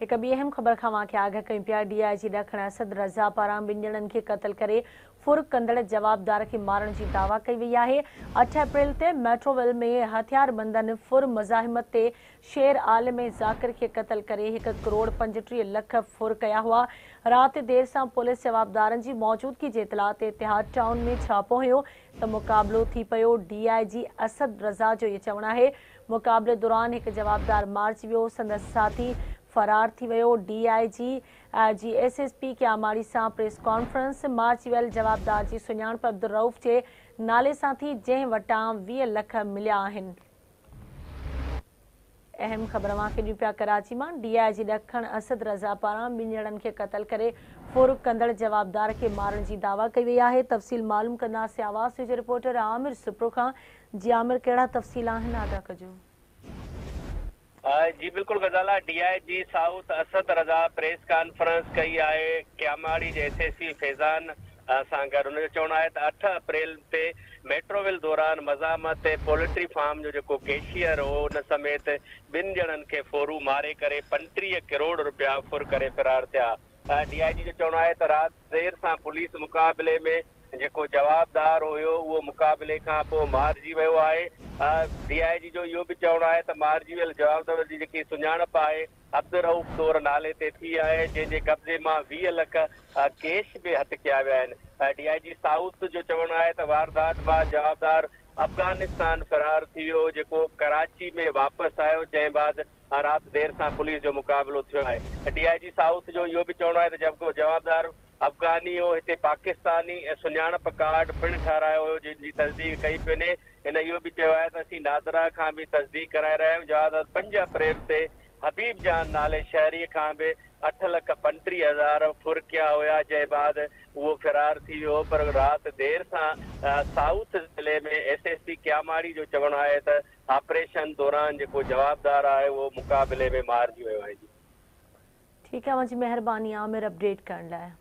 هڪ ٻي اهم خبر کان اوهان کي آگاهه ڪيون پيا، ڊي I جي ڏکڻ اسد رضا پاران ٻن ڄڻن کي قتل ڪري ڦر ڪندڙ جوابدار کي مارڻ جي دعويٰ ڪئي وئي آهي. 8 اپريل تي ميٽروول ۾ هٿياربندن ڦر مزاحمت تي شير عالم ۽ ذاڪر کي قتل ڪري هڪ ڪروڙ 35 لک ڦر ڪيا هئا. رات دير سان پوليس جوابدارن جي موجودگي جي اطلاع تي اتحاد ٽائون ۾ ڇاپو هنيو ته مقابلو ٿي پيو. ڊي I جي اسد رضا جو اهو چوڻ آهي مقابلي دوران هڪ جوابدار مارجي ويو، سندس ساٿي فرار ٿي ويو. ڊي I جي جي ايس ايس پي ڪياماڙي سان پريس ڪانفرنس، مارجي ويل جوابدار جي سڃاڻپ عبدالرئوف جي نالي سان ٿي، جنهن وٽان 20 لک مليا آهن. اهم خبر اوهان کي ڏيون پيا ڪراچي مان ڊي I جي ڏکڻ اسد رضا پاران ٻن ڄڻن کي قتل ڪري ڦر ڪندڙ جوابدار کي مارڻ جي دعويٰ ڪئي وئي آهي. تفصيل معلوم ڪنداسين آواز نيوز جي رپورٽر عامر سپرو کان. جي عامر ڪهڙا تفصيل آهن آگاهه ڪجو. جي بلڪل Ghazala, D I G south Asad Raza press conference ڪئي آهي ڪياماڙي جي ايس ايس پي فيضان سان گڏ. هن جو چوڻ آهي ته 8 اپريل تي ميٽروول دوران مزاحمت تي پولٽري فارم جو جيڪو ڪيشيئر هو ان سميت ٻن ڄڻن کي ڦورو ماري ڪري 35 ڪروڙ رپيا ڦر ڪري فرار ٿيا. ڊي I جي جو چوڻ آهي ته رات دير سان پوليس مقابلي ۾ جيڪو جوابدار هيو اهو مقابلي کان پوء مارجي ويو آهي. ڊي I جي جو اهو به چوڻ آهي ته مارجي ويل جوابدار جي جيڪي سڃاڻپ آهي عبدالرئوف طور نالي تي ٿي آهي جنهن جي قبضي مان 20 لک ڪيش به هٿ ڪيا ويا آهن. ڊي I جي سائوٿ جو چوڻ آهي ته واردات بعد جوابدار افغانستان فرار ٿي ويو جيڪو ڪراچي ۾ واپس آيو جنهن بعد رات دير سان پوليس جو مقابلو ٿيو آهي. ڊي I جي سائوٿ جو اهو به چوڻ آهي ته جيڪو جوابدار افغاني هو هتي پاڪستاني سڃاڻپ ڪارڊ پڻ ٺهرايو هيو جنهن جي تصديق ڪئي پئي وڃي. هن اهو به چيو آهي ته اسين نادرا کان به تصديق ڪرائي رهيا آهيون. جوابدار 5 اپريل تي حبيب جان نالي شهري کان به 8 لک 35 هزار ڦر ڪيا هيا جنهن بعد اهو فرار ٿي ويو هو پر رات دير سان سائوٿ ضلعي ۾ ايس ايس پي ڪياماڙي جو چوڻ آهي ته آپريشن دوران جيڪو جوابدار آهي اهو مقابلي ۾ مارجي ويو آهي. ٺيڪ آهي اوهان جي مهرباني عامر اپڊيٽ ڪرڻ لاء.